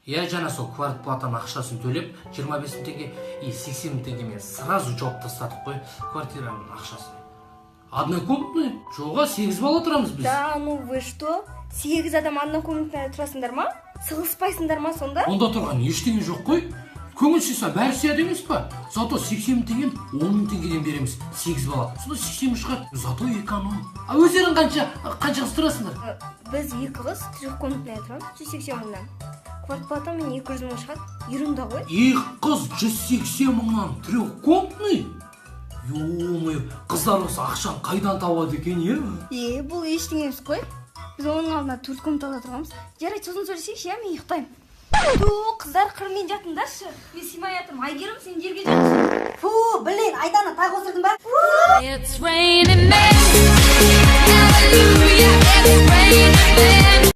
Иә, жаңа сол квартплатаның ақшасын төлеп, 25 мың теңге и 80 мың теңгемен сразу жауып тастадық қой квартираның ақшасын. Однокомнатный? Жоға, сегіз бала тұрамыз біз. Да ну, вы что? Сегіз адам однокомнатный тұрасыңдар ма? Сығыспайсыңдар ма сонда? Онда тұрған ештеңе жоқ қой. Көңіл сыйса, бәрі сияды емес па? Зато 80 мың теңгені 10 мың теңгеден береміз, сегіз бала. Сонда 80 мың шығады, зато эконом. А өздерің қанша қыз тұрасыңдар? Біз екі қыз трехкомнатный тұрамыз, 180 мыңнан. Квартплата мен 200 мың шығады, ерунда ғой. Екі қыз 180 мыңнан трехкомнатный? Ё-моё, қыздар осы ақшаны қайдан табады екен, е? Е, бұл ештеңе емес қой, біз оның алдына төрт комнатада тұрғанбыз. Жарайды, сосын сөйлесейікші, иә, мен ұйықтаймын. Ту, қыздар, қырмен жатыңдаршы, мен сыймай жатырмын. Әйгерім, сен жерге жатшы. Фу, блин, Айдана, тағы осырдың ба? It's raining men. Hallelujah, it's raining men.